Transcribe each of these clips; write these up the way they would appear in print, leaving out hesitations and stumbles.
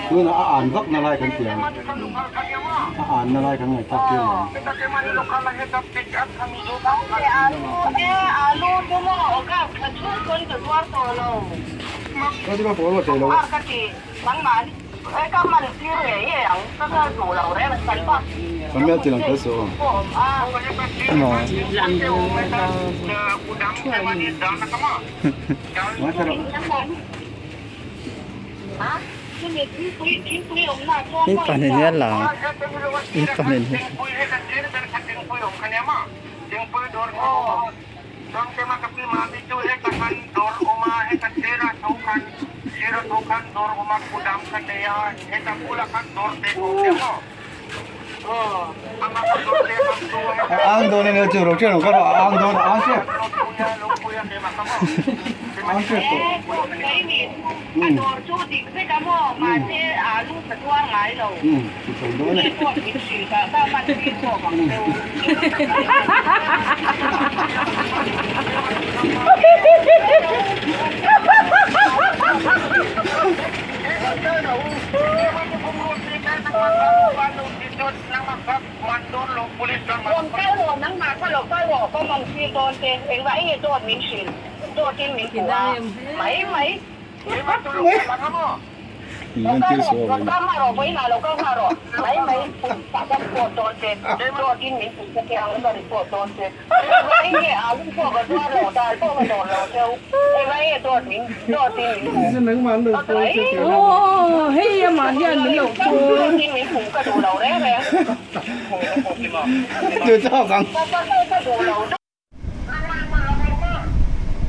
Tuna a an vak na lai kan ti ang. A an na lai kan ngaihtlak tir lo ang. Kan mel ti lang kher suh aw. In pahnih hi a lang in pahnih hi. Ang dawn ania chu ro chen ka ro ang dawn ang che ang che to um um dawn e Min tir suh a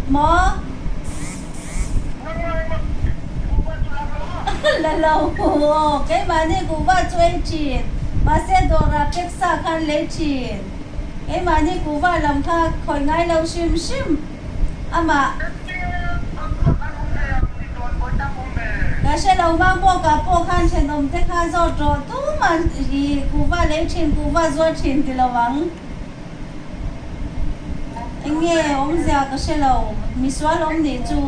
Maw? La lo aw, keimahni kuhva chu ei thin, mahse dawrah pek sa khan lei thin. Keimahni kuhva lam kha khawi ngai lo hrim hrim amah. Ka hre lo mang bawkah pawh khan thenawm te kha zawt rawh tumah hi kuhva lei thin, kuhva zuar thin ti lo ang. Eng nge awmzia ka hre lo, misual awm nih chu.